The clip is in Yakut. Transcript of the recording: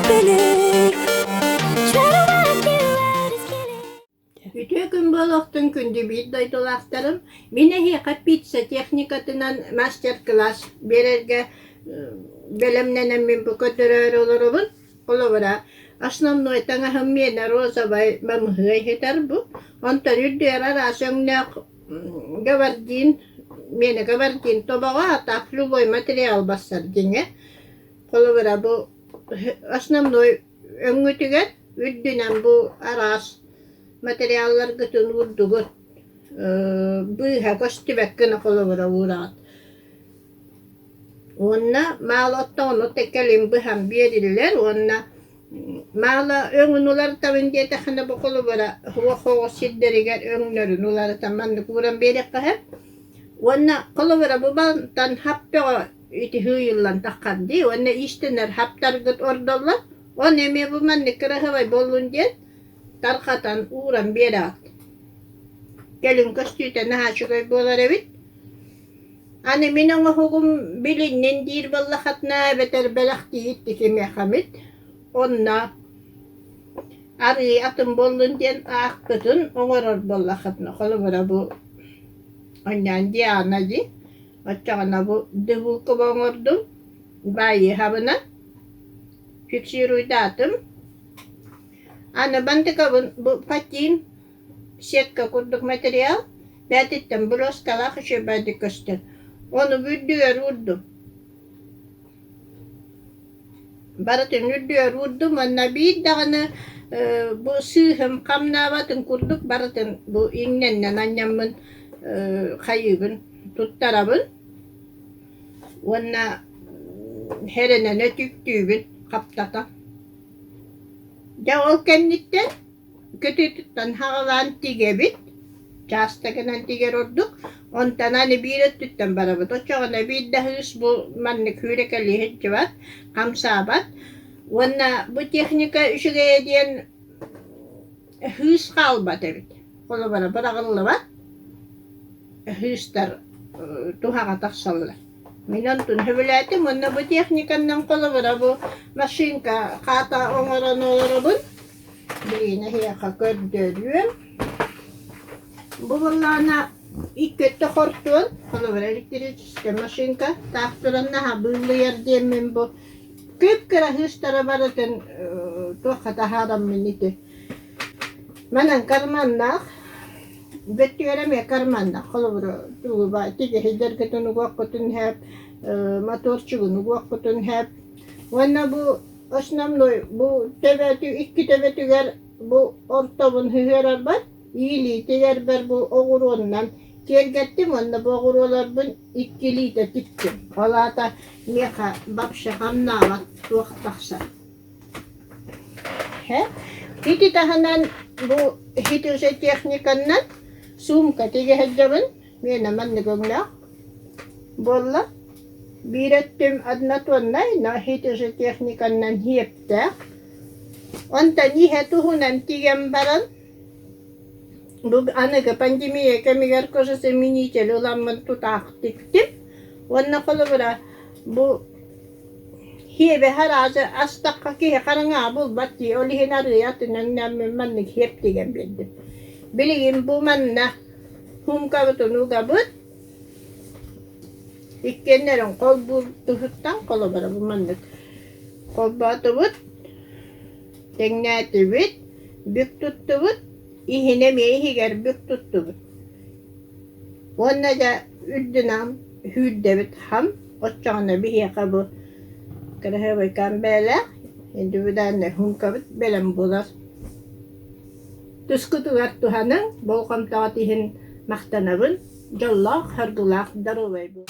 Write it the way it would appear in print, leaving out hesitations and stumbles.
spinning. Try to work you out is killing. Үтүө күн буолуохтун күндү биир дойдулаахтарым. Мин эһиэхэ пицца техникатынан мастер-класс биэрэргэ бэлэмнэнэммин бу көрдөрөөрү олоробун. Холобура, основной таҥаһым миэнэ розовай мамыһыай сытар бу. Онтон үрдүгэр араас өҥнөөх габардин, миэнэ габардин тобоҕо, а так любой материал барсар дьиҥэ. Холобура, бу основной өҥҥүтүгэр үрдүнэн бу араас материалларгытын уурдугут, быыһа көстүбэт гына холобура уураҕыт. Уонна маала оттоҕуна кэлин быһан биэриллэр уонна маала өҥүн уларытабын диэтэххинэ бу холобура суох оҕус сирдэригэр өҥнөрүн уларытан маннык ууран биэриэххэ сөп. Уонна холобура бу балтан хап бөҕө ити сыыйыллан таххар дии уонна иистэнэр хаптаргыт ордоллор. Ону эмиэ бу маннык кыраһыабай буоллун диэн тарҕатан ууран биэрэҕит. Кэлин көстүүтэ наһаа үчүгэй буолар эбит. Аны мин оҥоһугум билиннин диир буоллаххытына эбэтэр бэлэхтиир кимиэхэмит онно арыы атын буоллун диэн ааккытын оҥорор буоллаххытына холобура бу онньоон Диана дии оччоҕуна бу дыбыыкыба оҥордум баайыһабынан фиксируйдаатым аны бантыкабын бу патин Сетка курдук материал бээтиттэн броскалаах үчүгэйдик көстөр. Ону үрдүгэр уурдум. Барытын үрдүгэр уурдум уонна биир даҕаны бу сыыһым хамнаабатын курдук барытын бу иҥнэннэн анньаммын хайыыбын туттарабын уонна хэрэнэн өтүүктүүбүн хаптата. Дьэ ол кэнниттэн Кытыытыттан хаҕылаан тигэбит, чаастагынан тигэр ордук. Онтон аны биир өттүттэн барабыт. Оччоҕуна биир да кыыс бу маннык күүрэкэлии сылдьыбат, хамсаабат. Уонна бу техника үчүгэйэ диэн кыыс хаалбат эбит. Холобура, быраҕыллыбат кыыстар туһаҕа тахсаллар. Мин онтун сөбүлээтим уонна бу техниканнан холобура бу машинка хаата оҥорон олоробун. Билигин эһиэхэ көрдөрүөм. Бу буоллаҕына икки өттө хортуон, холобура электрическэй машинка таах туран наһаа быыллыйар диэммин бу кып-кыра хыыстара барытын туохха таһаараммын ити. Манан карманнаах, бөттүгэр эмиэ карманнаах, холобура тугу тигэһийдэргитин угуоххутун сөп, моторчугун угуоххутун сөп. Уонна бу Основной бу төбөтү икки төбөтүгэр бу ортобун сыһыарарбар, иилиитигэрбэр бу оҕуруоннан киэргэттим уонна бу оҕуруоларбын иккилиитэ тиктим. Ол аата миэхэ вообще хамнаабат туох тахсар. Ити таһынан бу хитиже техниканнан сумка тигэ сылдьабын. Миэнэ маннык өҥнөөх буолла. Биир өттүм однотоннай, но хитиже техниканнан сиэптээх. Онтон иһэ туһунан тигэн баран, бу аныгы пандемия кэмигэр кожезаменитель ыламмын тутаах тиктим. Уонна холобура бу сиэбэ араазы астахха киһи хараҥаҕа булбат дии, ол иһин арыый атын өҥнөөммүн маннык сиэп тигэн биэрдим. Билигин бу манна Суумкабытын угабыт, иккиэннэрин холбуур туһуттан холобура бу маннык холбоотубут, тэҥнээтибит, бүк туттубут, иһин эмиэ иһигэр бүк туттубут. Уонна дьэ үрдүнэн сүүрдэбит хам, оччоҕуна биһиэхэ бу кыраһыабайкаан бэйэлээх индивидуальнай суумкабыт бэлэм буолар. Тускутугар туһаныҥ, болҕомтоҕут иһин махтанабын, дьоллоох, соргулаах доруобай буолуҥ.